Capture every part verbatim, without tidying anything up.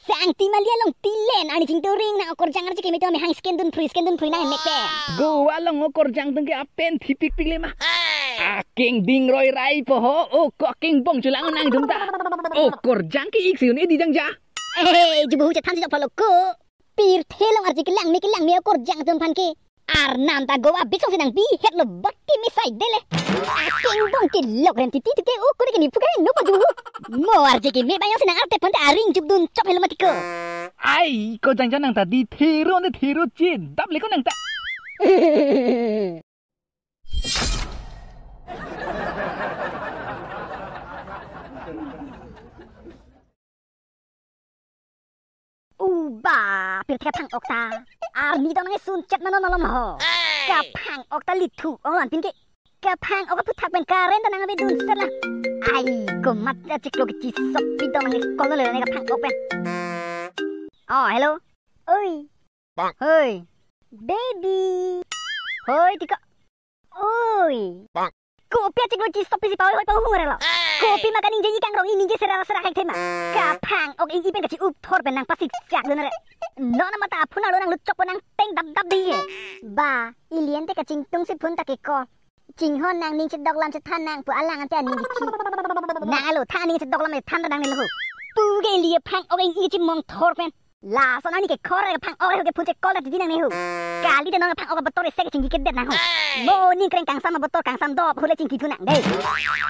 Sangti mali along tilen arni chingturing nang okorjang arje keme to me hang scan dun phrui, scan dun phrui nang mek pen. Goa along okorjang atum ke apen thipikpik le ma. Akeng ding roi rai po ho, o ko akeng bong chulang nang atum ta. Okorjang ke ik siun edi jangja. Eh, jubu hu chethan si jok phalok ko. Pirthe along arje kelang me kelang me okorjang atum aphan ke. Arnam ta Goa bisong si nang bihet lo bot ke me sai dele. Akeng bong kelok ren titi titi u kuri ke ni phukai no paju. Mo arje keme bayang si nang arte phante aring jup dun chop helo mati ko. Ai, ko jangja nang ta di thero ne thero chin. Dam le ko nang ta. Uba, pirthe phang-ok ta. Arni dong nang sun chet mano nolom ho. Kaphang-ok ta lithu ong lan pin ke. Kaphang-ok aphuthak pen karen ta nang ave dun set la. Ai, komat ta chiklo ke chisok pi dong nang kolo le ne kaphang-ok pen. Oh, hello. Oi. Hoi. Baby. Hoi, tiko. Oi. Kopi achiklo chisok pisi pau hoi pau hung relo. Kopi ma kaningje ikangrong iningje sera sera hek thema. Kaphang-ok ing ipen kachi-up thor pen nang pasik siak dun re. Non nama ta phun alo nang luchok po nang teng dap dap di. Ba, ilian te kachingtung si phun ta ke ko. Chinghon nang ning chedok lam chethan nang pu alang ante aning dithi. Nang alo than ning chedok lam than nang ne lo. Pu ke ili phang-ok ing ichimong thor pen. Lason arni ke khor ke phang-ok ke phun che call ta titi nang ne ho. Kali te non phang-ok abotor ese ke chingki kedet nang ho. Mo ning kreng kangsam abotor kangsam dop hule chingki thu nang dei.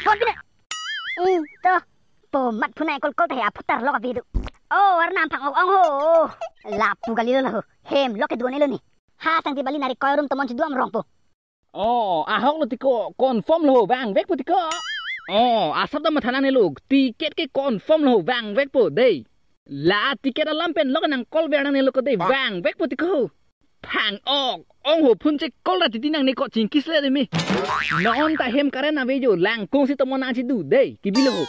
Phone pina. Hmm, to. Po mat phun ai call call ta he aphutar lok avi du. Oh, arnam phang-ok ong ho. Lapu kali lo ho. Hem lok ke duon elo ni. Ha sangti bali nari koi room tomon chiduam rong po. Oh, ahok lo tiko, confirm lo vangvek po tiko. Oh, asap dam matha nang ne lo, ticket ke confirm lo vangvek po dei. La ticket alam pen lok nang call ver nang ne lo ko dei, vangvek po tiko. Phang-ok ong ho phun che call ra titi nang ne ko chingkis le de mi. Non ta hem karen ave jo langkung si tomon nang chidu dei, kibilo ho.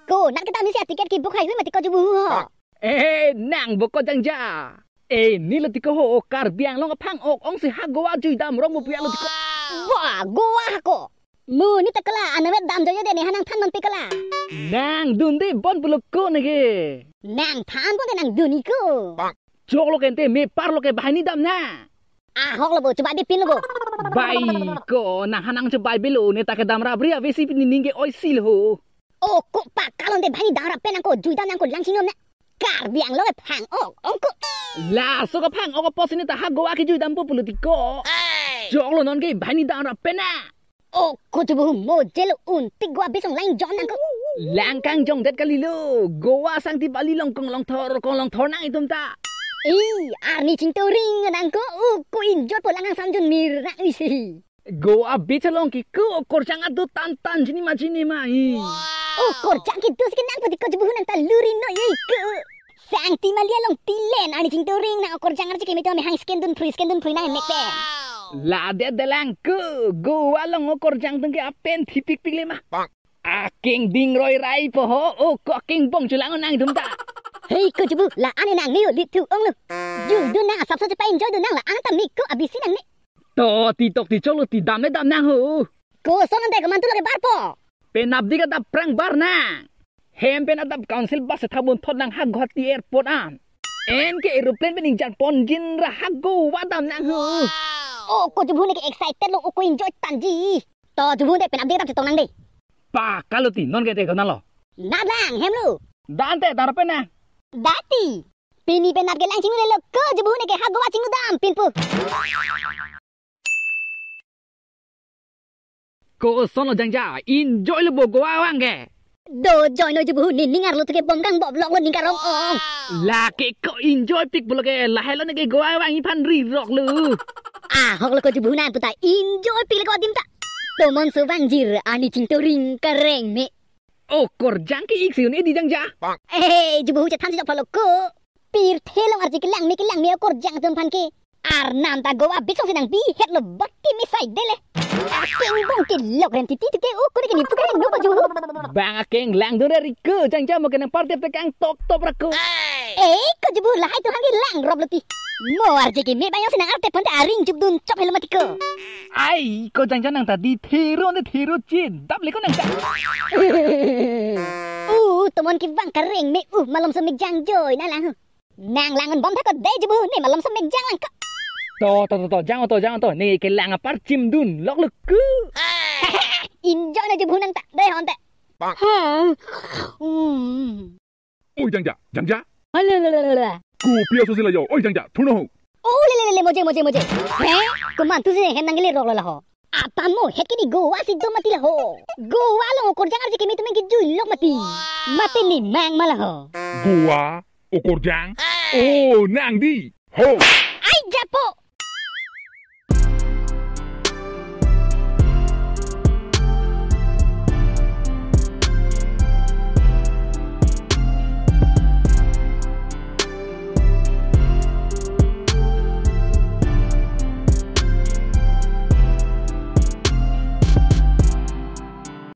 Ko nat kita misi ticket ki book hai hui mati ko jubu ho. Eh, nang boko jangja. Eh, ni lo tiko ho, Karbi Anglong aphang-ok ong si ha Goa jui dam rong mo puya lo tiko. Wah, Goa hako. Mu ni ta kala, anavet dam joyo de ne ha nang than non pe kala. Nang dun de bon pulo ko ne ke. Nang than bon de nang dun iko. Chok lo kente me par lo ke bahai ni dam na. Ahok lo bo, chubai de pin lo bo. Bai ko, nang ha nang chubai belo, ne ta ke dam rabri ave si pin ning ke oi si lo ho. O ko pa kalon de bhani dam rap pen nang ko jui dam nang ko lang chingom na. Karbi Anglong ke phang-ok ong ko. Laso kaphang-ok apot si ne ta ha Goa ke jui dam po pulo tiko. Chok lo non ke bhani dam rap pen na. O ko jubu mo jelo un tik Goa bisong lang jong nang ko. Lang kangjong det kali lo. Goa sangti bali long kong long thor kong long thor nang itum ta. I, arni chingturing nang ko. O ko injot po lang ang samjun mir nang isi. Goa beach along ke ko okorjang adu tan tan jini ma jini ma hi. Okorjang ke dus ke nang pati ko jubu nang ta luri no ye ko. Sangti mali along tilen arni chingturing nang okorjang arje keme to me hang scan dun phrui scan dun phrui nang mek pen. La de de lang ko Goa along okorjang atum ke apen thipikpik le ma. Akeng ding roi rai po ho, o ko akeng bong chulang nang itum ta. Hei ko jubu la ane nang ne yo lithu ong lo. Jui dun nang asap sa chepa enjoy dun nang la ane ta mik ko abisi nang ne. To ti tok ti chok lo ti dam le dam nang ho. Koson ante komantu lo ke bar po. Penap di kadap prang bar nang. Hem pen adap council bus thabun thot nang ha Guwahati airport an. En ke aeroplane pen ingjan pon jin ra ha Goa dam nang ho. O ko jubu ne ke excited lo o ko enjoy tanji. To jubu de penap di kadap chetong nang de. Pa kalo ti non ke te ko nalo. Nat lang hem lo. Dante dar pen na. Dati. Pini penap ke lang chinglu le lo ko jubu ne ke ha Goa chinglu dam pin pu. Koson lo jangja, enjoy lo bo Goa vang ke. Do joy no jubu ni ningar lo tuke bom kang bob lok lo ningar ong ong. La ke ko enjoy pik pulo ke, lahai lo ne ke Goa vang iphan ri rok lo. Ahok lo ko jubu nang puta enjoy pik le ko adim ta. Tomon so vang jir arni chingturing kareng me. Okorjang ke ik siun edi jangja. Eh, jubu hu chethan si jok phalok ko. Pirthe along arje kelang me kelang me okorjang atum aphan ke. Arnam ta Goa bisong si nang bihet lo bot ke me sai dele. Akeng bong kelok ren titi titi u kuri ke ni phukai no paju. Bang akeng lang dun re ri ko jangja mo ke nang party pe kang tok top ra ko. Eh, ko Jubhu lahai tu hangke lang rop lo ti. Mo arje ke me bayang sinang arte pon te aring jupdun chop helo mati ko. Ai, ko Jangja nang ta di thero ne thero chin. Dap le ko nang ta. Uh, tomon kevang kareng me uh malom so me jangjoi nang lang hu. Nang lang un bom tha ko dei Jubhu ne malom so me jang lang ko. To, to, to, to, jang to, jang to. Ne ke lang apar chimdun lok lok ku. Enjoy na Jubhu nang ta dei hon te. Ha. Hmm. Oi Jangja, Jangja. Ala la la la la. Kopi aso si la jo. Oi Jangja, thuno ho. Oh le le le le, moje moje moje. He? Komantu si hem nang le rok la la ho. Apa mo het ke di Goa si do mati la ho. Goa along okorjang arje ke me tumen kejui lok mati. Mati ni mang ma la ho. Goa okorjang. Oh, nang di. Ho. Ai japo.